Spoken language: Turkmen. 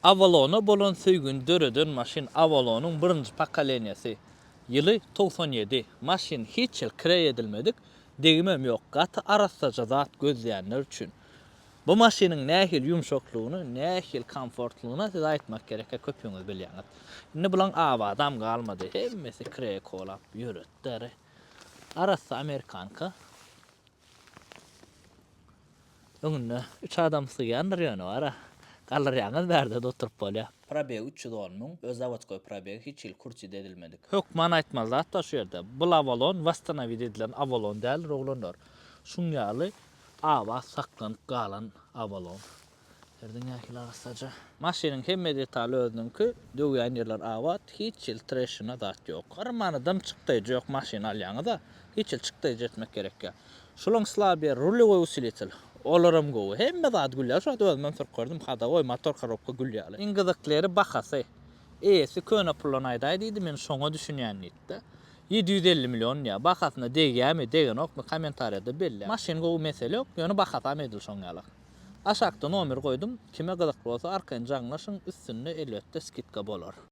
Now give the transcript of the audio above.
Avalona bolan söýgini döreden maşyn Avalonyň birinji pokoleniýasy. Ýyly 97. Maşyn hiç ýyl kireý edilmedik, degimem ýok, gaty arassaja zat gözleýänler üçin. Bu maşynyň nähili ýumşaklygyny, nähili komfortlygyny size aýtmak gerekkä köpüňiz bilýäňiz. Indi bulaň abadam galmady, hemmesi kireýe kolap ýöretdi. Arassa amerikanka. Öňünde üç adam sygýandyr ýöne bara. Galdyrýaňyz bärde-de oturyp bolýar. Probegi 310 müň, öz zawodskoý probegi hiç hili kurçit edilmedik. Hökman aýtmaly zat bar şu ýerde. Bul Avalon wasstanowit edilen Avalon däldir oglanlar. Şuň ýaly abat saklanyp galan Avalon. Serediň nähili arassaja. Maşynyň hemme detaly özüniňki, döwýän ýerler abat, hiç hili treşina zat ýok. Bir manadam çykdaýjy ýok maşyn alýaňyza, hiç hili çykdaýjy etmek gerek ýok. Şulaň slabiýa rulewoý usilitel, olaram gowy, hemme zady gül ýaly, şu wagt özümem sürüp gördüm, hadawoý motor korobka gül ýaly. Iň gyzykly ýeri bahasy. Eýesi köne puldan aýdaý diýdi, men şoňa düşünýän diýdi-de. 750 million diýýär. Bahasyna degýärmi, degenokmy kommentariýada belläň. Maşyn gowy mesele ýok, ýöne bahasam edil şoň ýalak. Aşakda nomer goýdum, kime gyzykly bolsa arkaýyn jaňlaşyň, üstünde elbetde skidka bolar.